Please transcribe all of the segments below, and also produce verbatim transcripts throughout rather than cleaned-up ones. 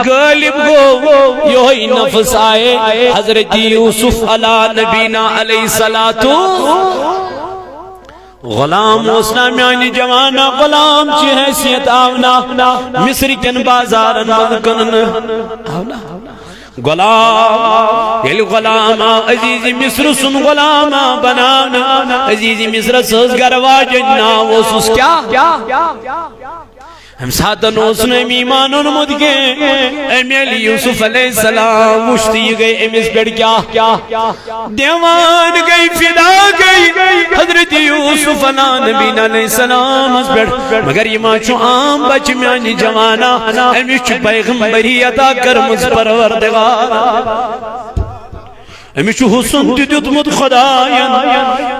غالب گوٚو، یہوے نفس آئے حضرت یوسف علی نبینا علیہ الصلوۃ۔ غلام اوس نا میانہِ جوانا، غلام چہِ حیثیت آو نا مصر کٮ۪ن بازارن منٛز کٕننہٕ۔ آو نا؟ غلام، ییٚلہِ غلام آو عزیز مصر سُنٛد غلام آو بناونہٕ، عزیز مصرس ٲس گرٕ واجٮ۪ن ناو اوسُس کیٛاہ؟ امہِ ساتن اوس نہٕ أمۍ ایمان اوٚنمُت کینٛہہ۔ أمۍ ییٚلہِ یوسف علیہ السلام وُچھ تہٕ یہِ گٔے أمِس پٮ۪ٹھ کیٛاہ؟ دیوان گٔے، فدا گٔے۔ حضرت یوسف علیٰ نبینا علیہ السلامس پٮ۪ٹھ۔ مگر یہِ ما چھُ عام بچہٕ میانہِ جوانا، أمِس چھُ پیغمبری عطا کٔرمٕژ پروردگار۔ أمِس چھُ حُسن تہِ دیُتمُت خۄدایَن،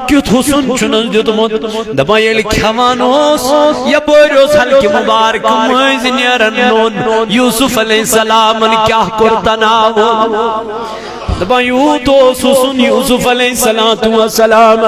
کیُتھ حُسن چھُنَس دیُتمُت۔ دَپان ییٚلہِ کھٮ۪وان اوس، یَپٲرۍ اوس ہلکہِ مُبارکہٕ مٔنٛزۍ نیران نوٚن۔ یوسف علیہ السلامَن کیٛاہ کوٚر تناوُن؟ دَپان یوٗت اوس حُسن یوسف علیہ الصلوۃ والسلام۔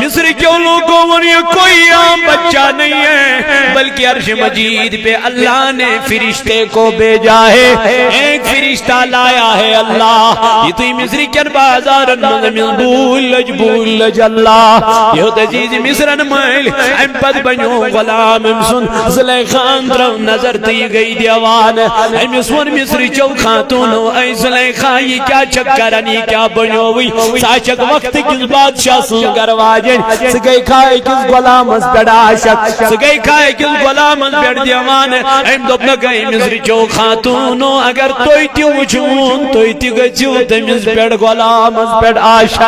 مصر کیو لوگوں ووٚن، یہ کوئی عام بچہ نہیں ہے، بلکہ عرش مجید پہ اللہ نے فرشتے کو بھیجا ہے، ایک فرشتہ لایا ہے اللہ۔ یُتھُے مصر کٮ۪ن بازارن منٛز أمِس بوٗلۍ لٔج، بوٗلۍ لٔج اللہ۔ یوٚت عزیز مصرن مٲلۍ، اَمہِ پتہٕ بنیو غلام أمۍ سُنٛد۔ زلیخان ترٲو نظر تہٕ یہِ گٔے دیوانہٕ۔ أمِس ووٚن مصرٕچو خاتوٗنو، اے زلیخا، یہِ کیٛاہ چھکھ کران، یہِ کیٛاہ بنیووُے؟ ژٕ ہا چھکھ وقتہٕ کِس بادشاہ سٕنٛز گرٕ واجٮ۪ن، ژٕ گٔے کھا أکِس غلامس پٮ۪ٹھ عاشق، ژٕ گٔے کھا أکِس غلامس پٮ۪ٹھ دیوانہٕ۔ أمۍ دوٚپ نہ گٔے مصرٕچو خاتوٗنو، اگر تُہۍ تہِ وٕچھوُن، تُہۍ تہِ گٔژھِو تٔمِس پٮ۪ٹھ، غلامس پٮ۪ٹھ عاشق۔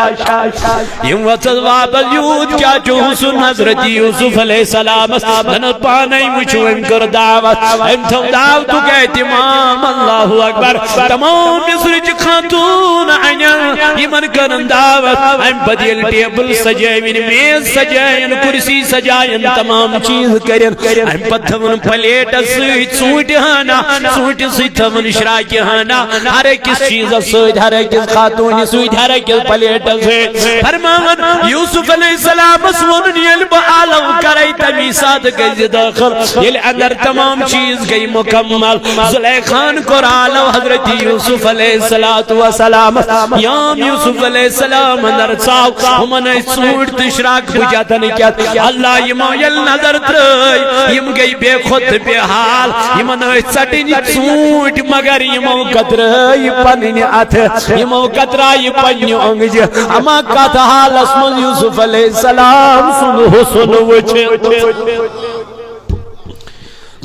یِم وَژَس واپس، یوٗت کیٛاہ چھُ حُسن حضرت یوسف علیہ السلامس۔ نہ نہ پانے وٕچھِو، أمۍ کٔر دعوت، أمۍ تھٲو دعوتُک اہتمام۔ اللہ اکبر۔ تمام مصرٕچہِ خاتوٗن اَنن، یِمن کٔرٕن دعوت۔ اَمہِ پتہٕ ییٚلہِ ٹیبل سجٲوِن، میز سجٲیِن، کُرسی سجایَن، تمام چیٖز کٔرِن، اَمہِ پتہٕ تھٲوٕن پلیٹس سۭتۍ ژوٗنٛٹھۍ ہنا، ژوٗنٛٹھِس سۭتۍ تھٲوٕن شراکہِ ہنا، ہر أکِس چیٖزس سۭتۍ، ہر أکِس خاتوٗنہِ سۭتۍ، ہر أکِس پلیٹس سۭتۍ۔ فرماوان یوسف علیہ السلامس ووٚنُن، ییٚلہِ بہٕ آلو کرے، تمی ساتہٕ گٔے زِ دٲخل۔ ییٚلہِ اندر تمام چیٖز گٔے مکمل، زلیخان کوٚر آلو حضرت یوسف علیہ الصلوۃ والسلامس۔ یام یوسف علیہ السلام اندر ژاو، ہُمن ٲسۍ ژوٗنٛٹھۍ تہٕ شراکھ بُجاتن کیٛاہ۔ اللہ یِمو ییٚلہِ نظر ترٲے، یِم گٔے بے خود تہٕ بے حال۔ یِمن ٲسۍ ژٹٕنۍ ژوٗنٛٹھۍ، مگر یِمو کترٲے پنٕنۍ اتھٕ، یِمو کترایہِ پننہِ اۄنٛگجہِ۔ اما کتھ حالس منٛز یوسف علیہ السلام سُنٛد حُسن وٕچھِتھ۔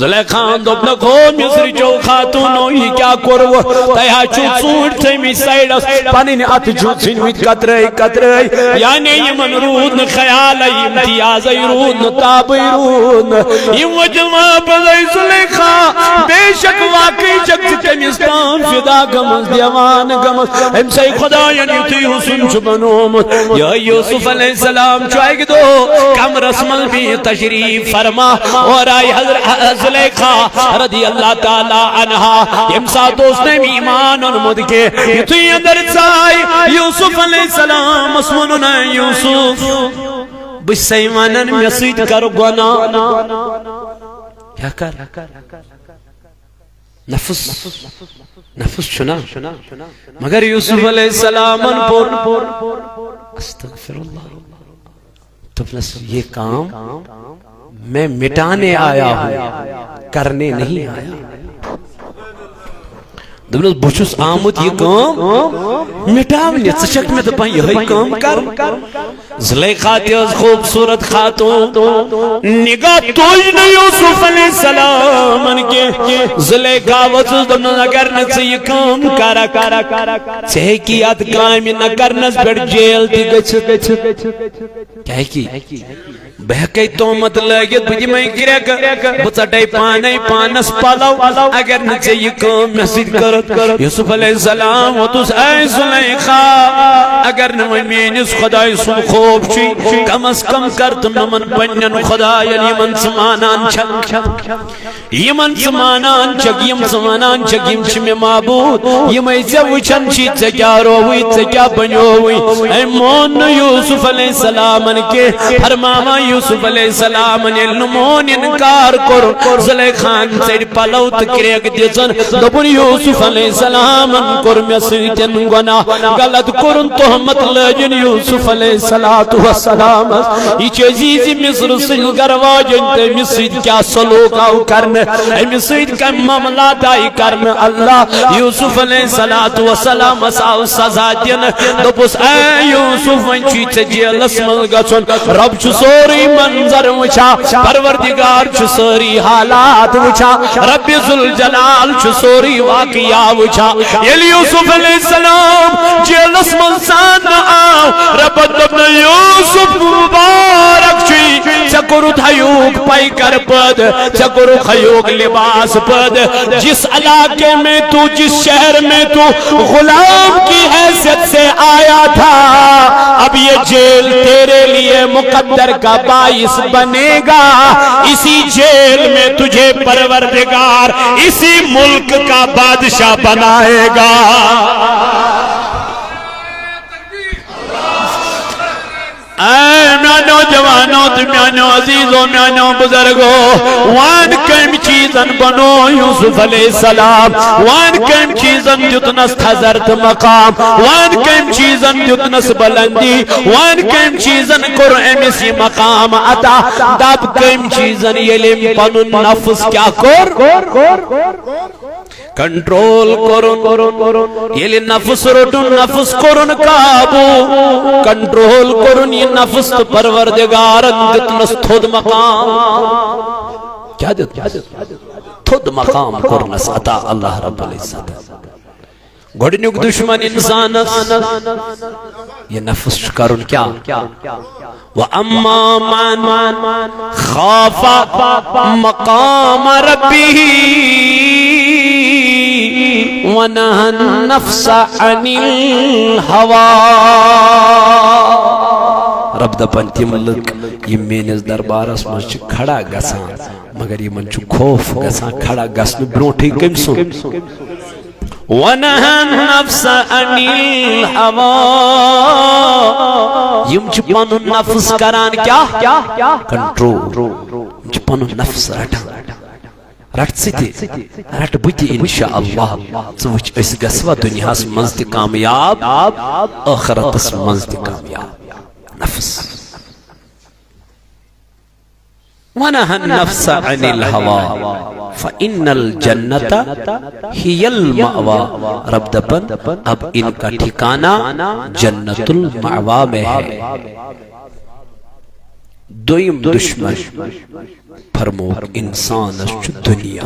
زلیخان دوٚپنکھ، ہو مصرٕچو خاتوٗنو، یہِ کیٛاہ کوٚروٕ؟ تۄہہِ ہا چھُو ژوٗنٛٹھۍ تھٲومٕتۍ سایڈس، پنٕنۍ اَتھٕ چھِو ژھٕنمٕتۍ کترٲے کترٲے۔ یعنی یِمن روٗد نہٕ خیالٕے، امتیازٕے روٗد نہٕ، تابٕے روٗد نہٕ۔ یِم ؤتھۍ واپس، اے زلیخا، بے شک واقعی چھکھ ژٕ تٔمِس تام فدا گٔمٕژ، دیوانہٕ گٔمٕژ۔ أمۍ سٕے خۄدایَن یُتھُے حُسن چھُ بنوومُت۔ یِہوٚے یوسف علیہ السلام چھُ اَکہِ دۄہ کمرس منٛز بِہِتھ تشریف فرما۔ اورٕ آیہِ حضر-، زلیخا رضی اللہ تعالیٰ عنہا، ییٚمہِ ساتہٕ اوس نہٕ أمۍ ایمان اوٚنمُت کینٛہہ۔ یُتھُے اندر ژاے، یوسف علیہ السلامس ووٚنُن، اے یوسف، بہٕ چھسے ونان، مےٚ سۭتۍ کر گۄناہ۔ کیٛاہ کر؟ نفس، نفس چھُنا۔ مگر یوسف علیہ السلامن پوٚر، استغفر اللہ۔ دوٚپنس، یہ کام میں مٹانے آیا ہوں، کرنے نہیں آیا۔ دوٚپنس، بہٕ چھُس آمُت یہِ کٲم مٹاونہِ، ژٕ چھکھ مےٚ دپان یِہوٚے کٲم کر؟ زلیخا تہِ ٲس خوٗبصوٗرت خاتوٗن، نگاہ توٚج نہٕ یوسف علیہ السلامن کینٛہہ۔ زلیخا ؤژھٕس، دوٚپنس، اگر نہٕ ژٕ یہِ کٲم کرکھ، ژےٚ ہیٚکی اتھ کامہِ نہ کرنس پٮ۪ٹھ جیل تہِ گٔژھِتھ۔ کیٛاہ ہیٚکی؟ بہٕ ہیٚکے تہمت لٲگِتھ، بہٕ دِمے کرٛٮ۪کہٕ، بہٕ ژٹے پانے پانس پلو، اگر نہٕ ژےٚ یہِ کٲم مےٚ سۭتۍ کٔرٕتھ۔ یوسف علیہ السلام ووٚتُس، اے زلیخا، اگر نہٕ وۄنۍ میٲنِس خۄدایہِ سُنٛد خوف چھُے، کم از کم کر تہٕ یِمن پننٮ۪ن خۄداین، یِمن ژٕ مانان چھکھ۔ یِمن ژٕ مانان چھکھ، یِم ژٕ ونان چھکھ، یِم چھِ مےٚ معبوٗد، یِمے ژےٚ وٕچھان چھی، ژےٚ کیٛاہ رووُے، ژےٚ کیٛاہ بنیووُے؟ أمۍ مون نہٕ یوسف علیہ السلامن کینٛہہ۔ فرماوان یوسف علیہ السلامن ییٚلہِ نہٕ مون انکار کوٚر، زلیخاہن ژٔٹۍ پلو تہٕ کرٛیک دِژن۔ دوٚپُن، یوسف علیہ السلامن کوٚر مےٚ سۭتۍ گۄناہ، غلط کوٚرُن، تہمت لٲجِن یوسف علیہ الصلوۃ والسلامس۔ یہِ چھِ عزیز مصر سٕنٛز گرٕ واجٮ۪ن، تہٕ أمِس سۭتۍ کیٛاہ سلوک آو کرنہٕ، أمِس سۭتۍ کمہِ معاملات آیہِ کرنہٕ۔ اللہ یوسف علیہ الصلوۃ والسلامس آو سزا دِنہٕ۔ دوٚپُس، اے یوسف، وۄنۍ چھُے ژےٚ جیلس منٛز گژھُن۔ رب چھُ سورُے منظر وٕچھان، پروردگار چھُ سٲری حالات وٕچھان، رب ذوالجلال چھُ سورُے واقعہ وٕچھان۔ ییٚلہِ یوسف علیہ السلام جیلس منٛز ژاننہٕ آو، ربن دوٚپ نہٕ، یوسف مبارک چھُے، ژےٚ کوٚرُتھ ہیوٗک پیکر پٲدٕ، ژےٚ کوٚرُکھ ہیوٗک لباس پٲدٕ۔ جس علاقے میں تو، جس شہر میں تو غلام کی حیثیت سے آیا تھا، اب یہ جیل تیرے لیے مقدر کا باعث بنے گا۔ اسی جیل میں تجھے پروردگار اسی ملک کا بادشاہ بنائے گا۔ اے میانیو جوانو تہٕ میانیو عزیزو، میانیو بزرگو، وان کٔمۍ چیٖزن بنو یوسف علیہ السلام؟ وان کٔمۍ چیٖزن دیُتنس تھزر تہٕ مقام؟ وان کٔمۍ چیٖزن دیُتنس بلندی؟ وان کٔمۍ چیٖزن کوٚر أمِس یہِ مقام عطا؟ دب کٔمۍ چیٖزن، ییٚلہِ أمۍ پنُن نفس کیٛاہ کوٚر؟ کنٹرول کرُن۔ ییٚلہِ نفس روٚٹُن، نفس کوٚرُن قابو، کنٹرول کرُن یہِ نفس تہٕ پروردگارن دیُتنس تھوٚد مقام۔ کیٛاہ دیُت؟ تھوٚد مقام کوٚرنس عطا اللہ رب العزت۔ گۄڈٕنیُک دشمن انسانس یہِ نفس چھُ کرُن کیٛاہ؟ وَأَمَّا مَنْ خَافَ مَقَامَ رَبِّهِ وَنَهَى النَّفْسَ عَنِ الْهَوَى۔ رب دپان، تِم لُکھ یِم میٲنِس دربارس منٛز چھِ کھڑا گژھان، مگر یِمن چھُ خوف گژھان کھڑا گژھنہٕ برونٹھٕے۔ کٔمۍ سُنٛد؟ وَنَهَى النَّفْسَ عَنِ الْهَوَى۔ یِم چھِ پنُن نفس کران کیٛاہ؟ کنٹرول۔ یِم چھِ پنُن نفس رٹان۔ رٹ ژٕ تہِ، رٹ بہٕ تہِ، انشاءاللہ۔ ژٕ وٕچھ، أسۍ گژھوا دُنیاہس منٛز تہِ کامیاب، ٲخرتس منٛز تہِ کامیاب۔ نفس۔ وَنَهَى النَّفْسَ عَنِ الْهَوَى فَإِنَّ الْجَنَّةَ هِيَ الْمَأْوَى۔ رب دپان، اب ان کا ٹھکانہ جنت المأویٰ میں ہے۔ دوٚیِم دشمن فرمووُکھ انسانس چھُ دنیا۔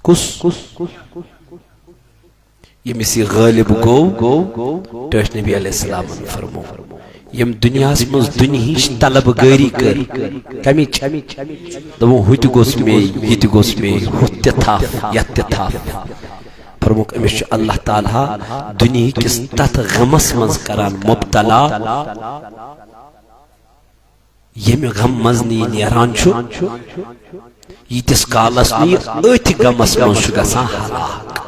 کُس؟ ییٚمِس یہِ غٲلب گوٚو، ٹٲٹھۍ نبی علیہ السلامن فرموو، ییٚمۍ دُنیاہس منٛز دُنہِچ طلب گٲری کٔر، کمِچ؟ دوٚپُن، ہُہ تہِ گوٚژھ مے، یہِ تہِ گوٚژھ مے، ہُتھ تہِ تھپھ، یتھ تہِ تھپھ۔ فرمووُکھ، أمِس چھُ اللہ تعالیٰ دُنہِکِس تتھ غمس منٛز کران مبتلا، ییٚمہِ غم منٛز نہٕ یہِ نیران چھُ، ییٖتِس کالس نہٕ یہِ أتھۍ غمس منٛز چھُ گژھان ہلاک۔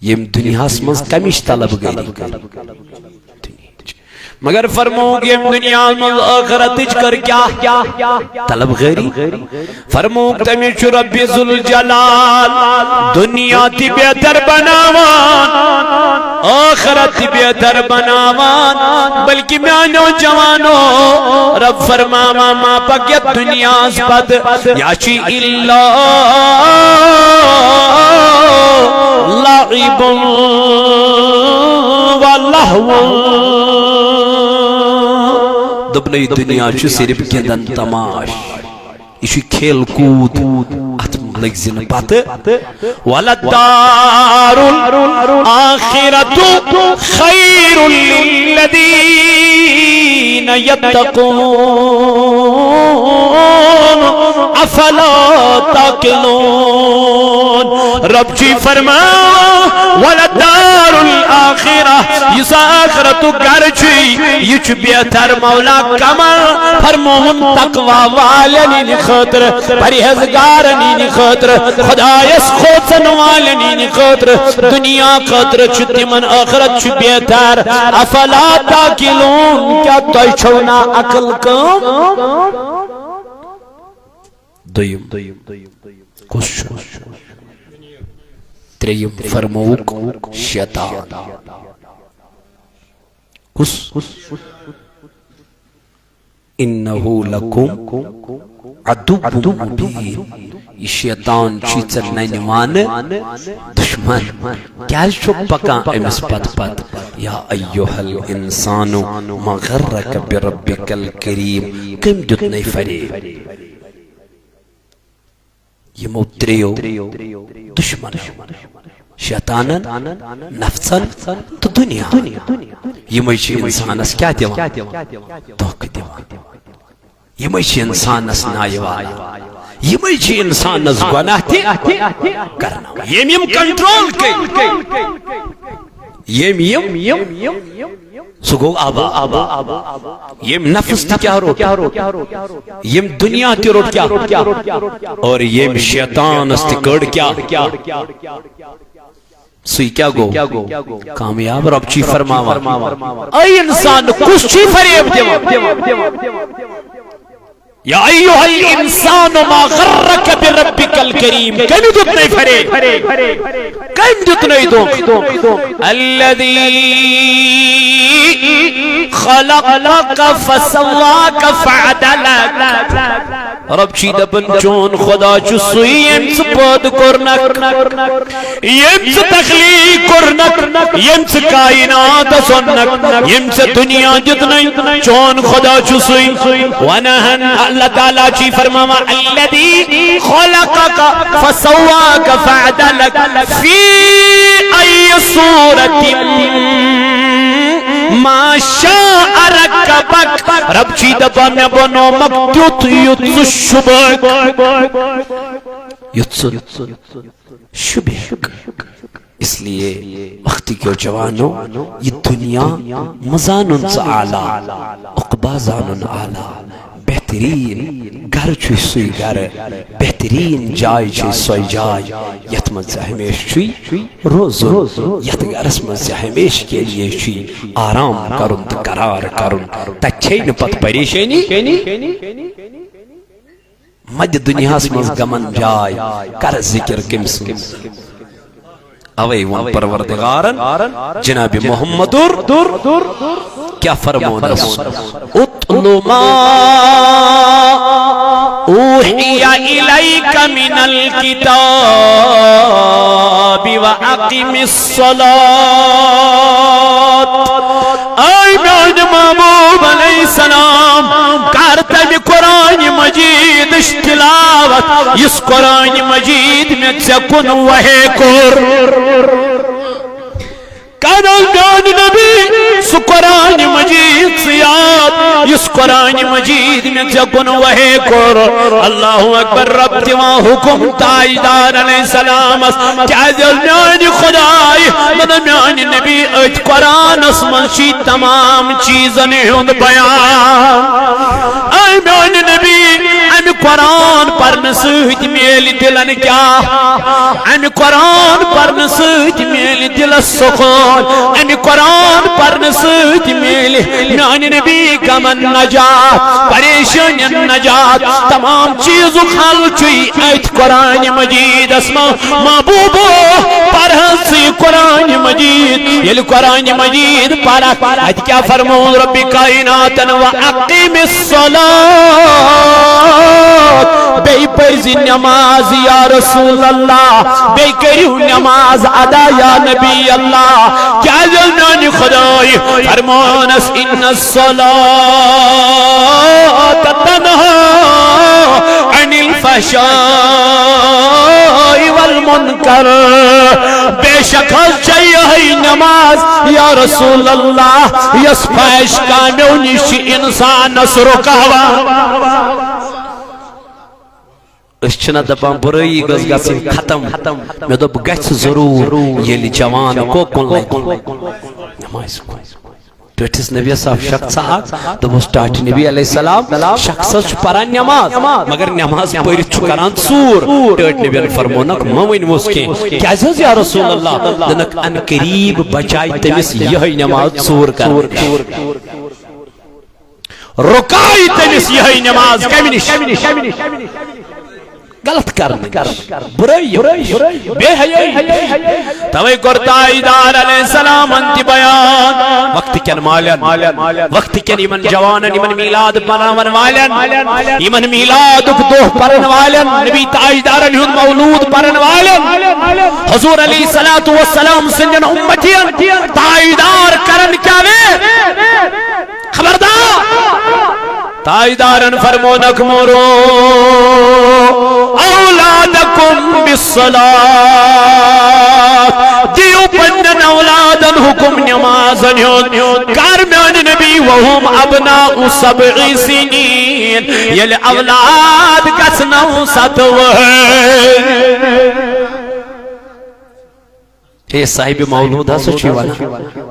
ییٚمہِ دُنیاہس منٛز کمِچ طلب گٔے؟ مگر فرمووُکھ، ییٚمہِ دُنیاہس منٛز ٲخرتٕچ کٔر کیٛاہ؟ طلب گٲری۔ فرمووُکھ، تٔمِس چھُ رب ذوالجلال دُنیا تہِ بہتر بناوان، ٲخرت تہِ بہتر بناوان۔ بلکہِ میانیو جوانو، رب فرماوان، ما پکھ یتھ دُنیاہس پتہٕ، یا چھُ الا لعب و لہو۔ دوٚپنَے، دُنیا چھُ صرف گِنٛدن تماش۔ یہِ چھُ کھیل کوٗد، اتھ لٔگۍ زِ نہٕ پتہٕ۔ ولدار الآخرة خیر للذین یتقون افلا تعقلون۔ رب چھُ فرمان، ولدار الآخرہ، یُس آخرتُک گرٕ چھُ، یہِ چھُ بہتر۔ مولا کمن؟ فرمووُن، تقوی والٮ۪ن ہٕنٛدِ خٲطرٕ، پرہیزگارن ہٕنٛدِ خٲطرٕ۔ خٲطرٕ، خۄدایس کھوژن والٮ۪ن ہٕنٛدِ خٲطرٕ، دُنیا خٲطرٕ چھُ تِمن ٲخرت چھُ بہتر۔ افلا تعقلون، کیٛاہ تۄہہِ چھَو نا عقل کٲم؟ دوٚیِم، کُس چھُ؟ ترٛیٚیِم فرمووُکھ شیطان۔ کُس؟ انہ لکم عدو مبین۔ یہِ شیطان چھُے ژےٚ ننہِ وانہٕ دشمن۔ کیازِ چھُکھ پکان أمِس پتہٕ پتہٕ؟ یا ایھا الانسان ما غرک بربک الکریم۔ کٔمۍ دیُتنَے فریب؟ یِمو ترٛیٚیو دُشمنو، شیطانن، نفسن تہٕ دُنیا، یِمے چھِ انسانس کیٛاہ دِوان؟ دھوکہٕ دِوان۔ یِمے چھِ انسانس نایہِ والان۔ یِمے چھِ انسانس گۄناہ تہِ کرناوان۔ ییٚمۍ یِم کنٹرول کٔرۍ، ییٚمۍ یِم، سُہ گوٚو آباد۔ ییٚمۍ نفس تہِ کیٛاہ روٚٹ، ییٚمۍ دُنیا تہِ روٚٹ کیٛاہ، اور ییٚمۍ شیطانس تہِ کٔڑ کیٛاہ، سُے کیٛاہ گوٚو؟ کامیاب۔ رۄب چھُے فرماوان، اے انسان، کُس چھُے فریب دِوان؟ یا ایھا الانسان ما غرک بربک الکریم۔ کٔمۍ دیُتنَے فریب؟ کٔمۍ دیُتنَے دھوکہٕ؟ الذی خلقک فسواک فعدلک۔ رۄب چھُے دپان، چون خدا چھُ سُے ییٚمۍ ژٕ پٲدٕ کوٚرنکھ۔ ییٚمۍ ژٕ تخلیق کوٚرنکھ، ییٚمۍ ژٕ کائناتس اوٚننکھ، ییٚمۍ ژےٚ دُنیا دیُتنَے، چون خدا چھُ سُے۔ ونہن، اللہ تعالیٰ چھُے فرماوان، الذی خلقک فسواک فعدلک فی ای صورت ما شاء رکبک۔ رۄب چھُے دپان، مےٚ بنوومکھ تیُتھ یُتھ ژٕ شوٗبکھ، یُتھ ژٕ شوٗبکھ۔ اس لیے وقت کیو جوانو، یہِ دُنیا مہ زانُن ژٕ اعلیٰ، عقبیٰ زانُن اعلیٰ۔ بہتریٖن گرٕ چھُے سُے گرٕ، بہتریٖن جاے چھے سۄے جاے، یتھ منٛز ژےٚ ہمیشہٕ چھُے روزُن، یتھ گرس منٛز ژےٚ ہمیشہٕ کے لیے چھُے آرام کرُن تہٕ قرار کرُن۔ تتہِ چھے نہٕ پتہٕ پریشٲنی۔ مدِ دُنیاہس منٛز غمن جاے، کر ذکر کٔمۍ سٕنٛز۔ اوے ووٚن پروردگارن جناب محمدُر کیٛاہ فرمونس؟ اتل ما اوحی الیک من الکتاب و اقم الصلاة۔ اے میانہِ محبوب علیہ السلام، کر تمہِ قرآن مجیدٕچ تلاوت، یُس قرآن مجید مےٚ ژےٚ کُن وحی کوٚر۔ کر میانہِ نبی سُہ قرآن مجید ژٕ یاد، یُس قرآن مجید مےٚ ژےٚ کُن وحی کوٚر۔ اللہ اکبر، رب دِوان حکم تاجدار علیہ السلامس، کیازِ میانہِ خدایہِ، مطلب میانہِ نبی، أتھۍ قرآنس منٛز چھُے تمام چیزن ہُنٛد بیان۔ اے میانہِ نبی، امہِ قرآن پرنہٕ سۭتۍ میلہِ دلن کیٛاہ؟ امہِ قرآن پرنہٕ سۭتۍ میلہِ دلس سکون۔ امہِ قرآن پرنہٕ سۭتۍ میلہِ میانہِ نبی غمن نجات، پریشٲنین نجات، تمام چیزُک حل چھُے أتھۍ قرآن مجیدس منٛز۔ محبوبو، پرہن ژٕ یہِ قرآن مجید۔ ییٚلہِ قرآن مجید پرکھ، اتہِ کیٛاہ فرموو رب کائناتن؟ و اقم الصلاة۔ بیٚیہِ پٔرزِ نماز یا رسول اللہ، بیٚیہِ کٔرِو نماز ادا یا نبی اللہ۔ کیٛازِ میانہِ خدایہِ فرمونس، ان الصلاة تنہا عن الفحشاء والمنکر۔ بے شک حظ چھےٚ یِہے نماز یا رسول اللہ، یۄس فحش کامیو نِش چھِ انسانس رُکاوان۔ أسۍ چھِنہ دپان بُرٲیی گٔژھ گژھٕنۍ ختم۔ مےٚ دوٚپ گژھِ ضروٗر، ییٚلہِ جوان کوکُن لگہِ نمازِ کُن۔ ٹٲٹھِس نبیَس آو شخصا اکھ، دوٚپُس، "ٹاٹھہِ نبی علیہ السلام، شخص حظ چھُ پران نٮ۪ماز، مگر نٮ۪ماز پٔرِتھ چھُ کران ژوٗر۔" ٹٲٹھۍ نبیَن فرمونکھ، "مہ ؤنۍوُس کینٛہہ۔" "کیٛازِ حظ یا رسول اللہ؟" دوٚپنکھ، "ان قریب بچایہِ تٔمِس یِہوٚے نٮ۪ماز ژوٗر کرنہٕ نِش۔ رُکایہِ تٔمِس یِہوٚے نٮ۪ماز کمہِ نِش؟" غلط کرنہٕ نِش، برٲیی، بے حیٲیی نِش۔ توے کوٚر تاجدار علیہ السلامن تہِ بیان۔ وقت کٮ۪ن مالٮ۪ن، وقت کٮ۪ن یِمن جوانن، یِمن میلاد مناون والٮ۪ن، یِمن میلادُک دۄہ پرن والٮ۪ن، نبی تاجدارن ہُنٛد مولود پرن والٮ۪ن، حضور علیہ الصلوۃ والسلام سٕنٛدٮ۪ن اُمتین تاجدار کرن کیٛاہ وے؟ خبردار! تاجدارن فرمونکھ، "مرو اولادکم بالصلاۃ"، دِیِو پننٮ۪ن اولادن حکم نمازن ہُنٛد۔ کر میانہِ نبی، "وہم ابناء سبع سنین"، ییٚلہِ اولاد گژھنو ستہٕ وُہٕرۍ۔ ہے صاحبِ مولود ہسا چھُ یہِ ونان،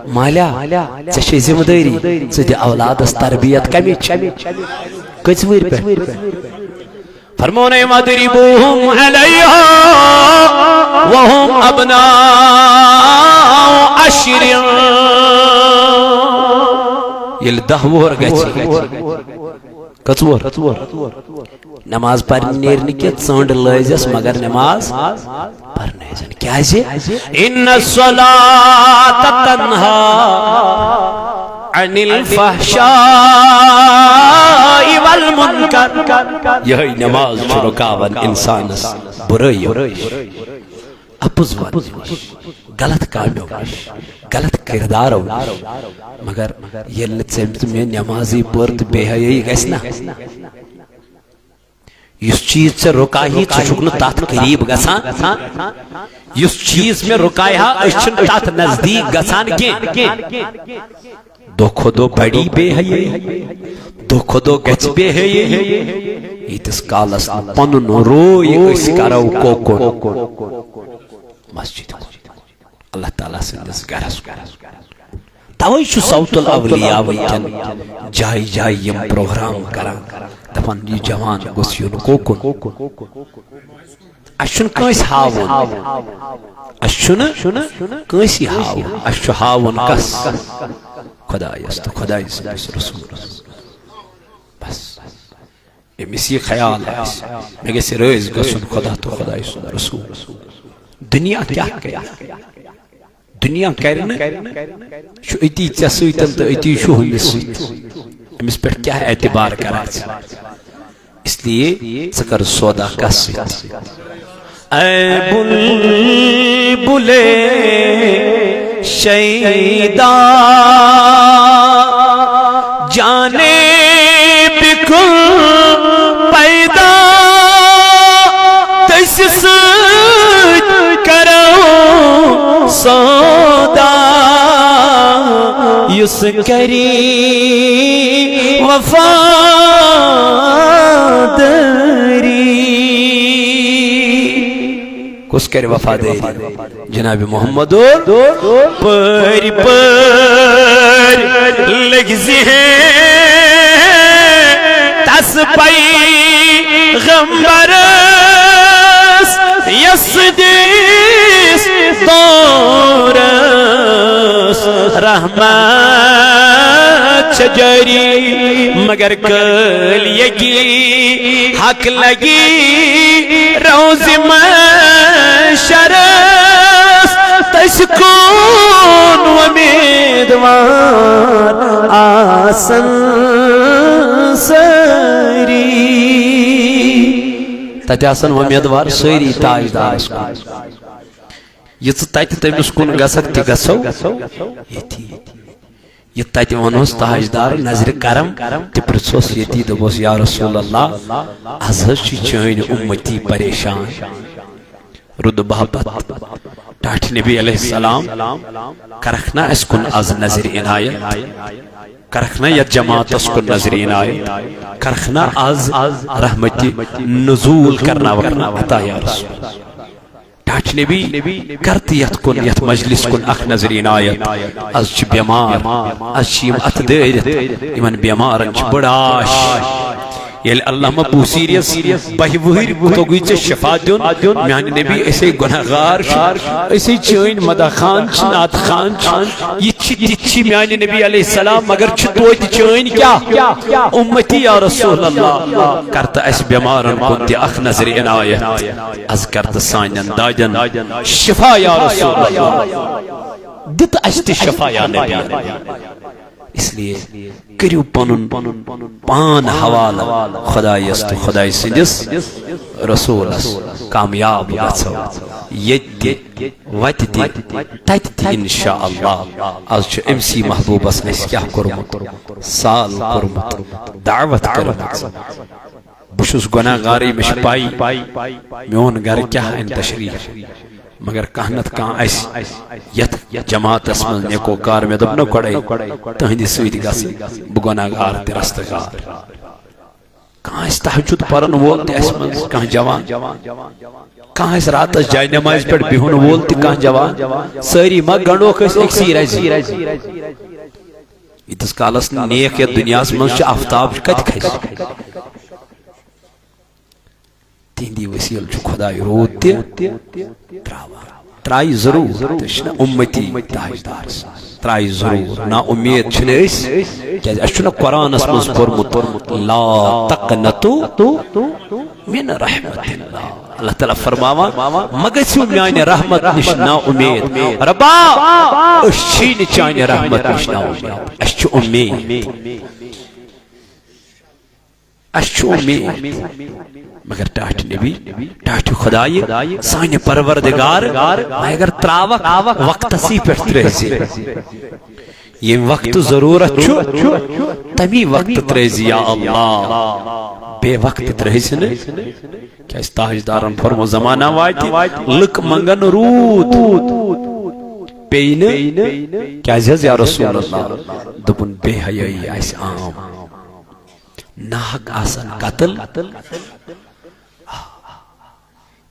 "مالیٰ، ژےٚ چھے ذمہٕ دٲری، ژٕ دِ اولادس تربیت کمِچ؟ کٔژِ وٕہٕرۍ پٮ۪ٹھ؟" فرمونَے، "وَاضْرِبُوهُمْ عَلَيْهَا وَهُمْ أَبْنَاءُ عَشْرٍ"۔ ییٚلہِ دَہ وُہُر گژھِ، کٔژ وُہُر؟ نماز پرنہِ نیرِ نہٕ کینٛہہ، ژٔنٛڈ لٲزٮ۪س، مگر نماز پرنٲوزٮ۪ن۔ کیٛازِ؟ "ان الصلاۃ تنہا عن الفحشاء والمنکر"۔ یِہوٚے نماز چھُ رُکاوان انسانس برٲیو نِش، اپُز وننہٕ نِش، غلط کامیو نِش، غلط کردارو نِش۔ مگر ییٚلہِ نہٕ ژےٚ تہٕ مےٚ نمازٕے پٔر تہٕ بے حیٲیی گژھِ نا، یُس چیز ژےٚ رُکاوی، ژٕ چھُکھ نہٕ تتھ قریب گژھان۔ یُس چیز مےٚ رُکایہِ ہا، أسۍ چھِنہٕ تتھ نزدیک گژھان کینٛہہ۔ دۄہ کھۄتہٕ دۄہ بڑی بے حیٲیی، دۄہ کھۄتہٕ دۄہ گژھِ بے حیٲیی۔ ییٖتِس کالس نہٕ پنُن روے أسۍ کرو کوکُن مسجد کُن۔ اللہ تعالیٰ سٕنٛدِس گرس کُن۔ توے چھُ صوت الاولیاء وٕنکٮ۪ن جایہِ جایہِ یِم پروگرام کران، دپان، "یہِ جوان گوٚژھ یُن کوکُن۔" اسہِ چھُنہٕ کٲنٛسہِ ہاوُن، اسہِ چھُنہٕ کٲنٛسی ہاوُن، اسہِ چھُ ہاوُن کس؟ خدایس تہٕ خدایہِ سٕنٛدِس رسولس۔ بس۔ أمِس یہِ خیال آسہِ، مےٚ گژھِ رٲضۍ گژھُن خدا تہٕ خدایہِ سُنٛد رسول۔ دُنیا کیٛاہ کرِ؟ دُنیا کرِ نہٕ، چھُ أتی ژےٚ سۭتۍ تہٕ أتی چھُ ہُمِس سۭتۍ۔ أمِس پٮ۪ٹھ کیٛاہ اعتبار کرکھ ژٕ؟ اس لیے ژٕ کر سودا کس سۭتۍ؟ اے بلبلِ شیدا، جانِ بکل پیدا، تٔسۍ سۭتۍ کرو سودا، یُس کری وفاداری۔ کُس کرِ وفادٲری؟ جناب محمد۔ پٲرۍ پٲرۍ لٔگۍ زِہے تس پیغمبرس، یس دِس دورس رحمت چھِ جٲری، مگر کٲلۍ ییٚکہِ حق لگی روزِ محشرس، تٔسۍ کُن وۄمیدوار آسن سٲری۔ تتہِ آسن وۄمیدوار سٲری تاجدارس کُن۔ یہِ ژٕ تتہِ تٔمِس کُن گژھکھ، تہِ گژھو ییٚتی۔ یہِ تتہِ ونہوس تاجدار نظرِ کرم، تہِ پرژھوس ییٚتی، دوٚپُس، "یا رسول اللہ، از حظ چھِ چٲنۍ اُمتی پریشان، رُدٕ باپتھ ٹاٹھۍ نبی علیہ السلام، کرکھ نا اسہِ کُن از نظرِ عنایت؟ کرکھ نا یتھ جماعتس کُن نظرِ عنایت؟ کرکھ نا از رحمتِ نزول کرناوکھ نا عطا یا رسول اللہ؟" اچھا نبی، کر تہٕ یتھ کُن، یتھ مجلس کُن اکھ نظر عنایت۔ از چھِ بیمار، از چھِ یِم اتھٕ دٲرِتھ، یِمن بیمارن چھِ بٔڑ آش۔ ییٚلہِ علامہ بوصیریس بہہِ وُہٕرۍ توٚگُے ژےٚ شفا دیُن، میانہِ نبی، أسے گناہگار چھِ، أسے چٲنۍ مداح خان چھِ، نعت خان چھِ، یہِ چھِ، تِتھۍ چھِ میانہِ نبی علیہ السلام، مگر چھِ توتہِ چٲنۍ کیٛاہ؟ امتی یا رسول اللہ۔ کر تہٕ اسہِ بیمارن کُن تہِ اکھ نظر عنایت۔ از کر تہٕ سانٮ۪ن دادٮ۪ن شفا یا رسول اللہ۔ دِ تہٕ اسہِ تہِ شفا یا نبی۔ اس لیے کٔرِو پنُن پان حوالہٕ خدایس تہٕ خدایہِ سٕنٛدِس رسولس۔ کامیاب گژھو ییٚتہِ تہِ، وتہِ تہِ، تتہِ تہِ انشاءاللہ۔ از چھُ أمسٕے محبوبس اسہِ کیٛاہ کوٚرمُت؟ سال کوٚرمُت، دعوت کٔرمٕژ۔ بہٕ چھُس گۄناہ گارٕے، مےٚ چھِ پَے میون گرٕ کیٛاہ اَنہِ تشریٖف، مگر کانٛہہ نتہٕ کانٛہہ اَسہِ یَتھ جماعتس منٛز نیکو کار۔ مےٚ دوٚپ نہ گۄڈَے، تُہٕنٛدِ سۭتۍ گژھٕ بہٕ گۄناہ گار تہِ رستہٕ گار۔ کانٛہہ آسہِ تہجد پرن وول تہِ اَسہِ منٛز کانٛہہ جوان، کانٛہہ آسہِ راتس جاے نمازِ پٮ۪ٹھ بِہُن وول تہِ کانٛہہ جوان، سٲری ما گنٛڈوکھ أسۍ أکسٕے رزِ؟ ییٖتِس کالس نہٕ نیک یتھ دُنیاہس منٛز چھُ، آفتاب چھُ، کتہِ کھسہِ؟ تِہنٛدی وسیلہٕ چھُ خداے روٗد تہِ تراوان۔ ترایہِ ضروٗر، تہٕ چھِنہ اُمتی تاجدار سٕنٛز۔ ترایہِ ضروٗر، نا اُمید چھِنہٕ أسۍ، کیازِ اَسہِ چھُنہ قرآنس منٛز پوٚرمُت، "لا تقنطوا من رحمت اللہ۔" اللہ تعالیٰ فرماوان، "مہ گژھِو میانہِ رحمت نِش نا اُمید۔" ربا، أسۍ چھِی نہٕ چانہِ رحمت نِش نا اُمید، اَسہِ چھُ اُمید۔ اَسہِ چھُ اُمید، مگر ٹاٹھہِ نبی، ٹاٹھہِ خدایہِ، سانہِ پروردگار، مگر تراوکھ وقتسٕے پٮ۪ٹھ ترٲوزِ۔ ییٚمہِ وقتہٕ ضروٗرت چھُ، تمی وقتہٕ ترٲوزِ یا اللہ۔ بے وقتہٕ ترٲوزِ نہٕ، کیازِ تاجدارن فرمو، زمانہ واتہِ، لُکھ منگن روٗد، پیٚیہِ نہٕ۔ کیازِ حظ یا رسول اللہ؟ دوٚپُن، بے حیٲیی آسہِ عام۔ ناحق آسن قتل،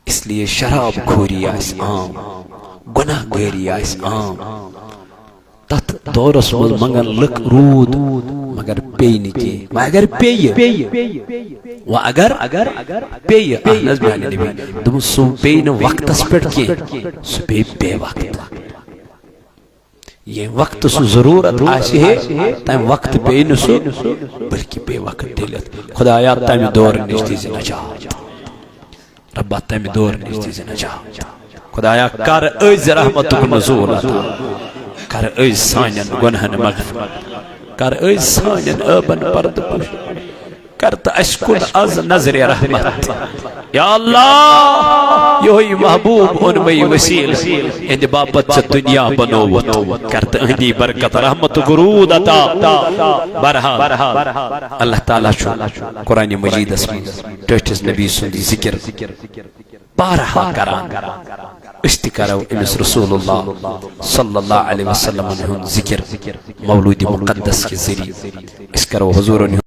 اس لیے شراب خوری آسہِ عام، گناہ گٲری آسہِ عام۔ تتھ دورس منٛز منگن لُکھ روٗد، مگر پیٚیہِ نہٕ کینٛہہ۔ وۄنۍ اگر پیٚیہِ، وۄنۍ اگر پیٚیہِ، اہن حظ میانہِ نبی، دوٚپُن، سُہ پیٚیہِ نہٕ وقتس پٮ۪ٹھ کینٛہہ، سُہ پیٚیہِ بے وقتہٕ۔ ییٚمہِ وقتہٕ سُہ ضروٗرت آسہِ ہے، تَمہِ وقتہٕ پیٚیہِ نہٕ سُہ، بلکہِ پیٚیہِ وقت ڈٔلِتھ۔ خدایا، تَمہِ دورٕ نِش دیٖزِ نجات۔ ربا، تَمہِ دورٕ نِش دیٖزِ نجات۔ خدایا، کر أزۍ رحمتُک نزول عطا۔ کر أزۍ سانٮ۪ن گۄنہن مغفرت۔ کر أزۍ سانٮ۪ن عٲبن پردٕ پوش۔ کر تہٕ اسہِ کُن از نظرِ رحمت۔ یا اللہ، یہوے محبوب اوٚن مےٚ وسیلہٕ، یہنٛدِ باپتھ ژےٚ دنیا بنووُتھ۔ کر تہٕ أہنٛدی برکت رحمتُک روٗد عطا۔ بہرحال، اللہ تعالیٰ چھُ قرآن مجیدس منٛز ٹٲٹھِس نبی سُنٛد ذکر بارہا کران۔ أسۍ تہِ کرو أمِس رسول اللہ صلی اللہ علیہ وسلم ہُنٛد ذکر مولود مقدس کہِ ذریعہ۔ أسۍ کرو حضوٗرن ہُنٛد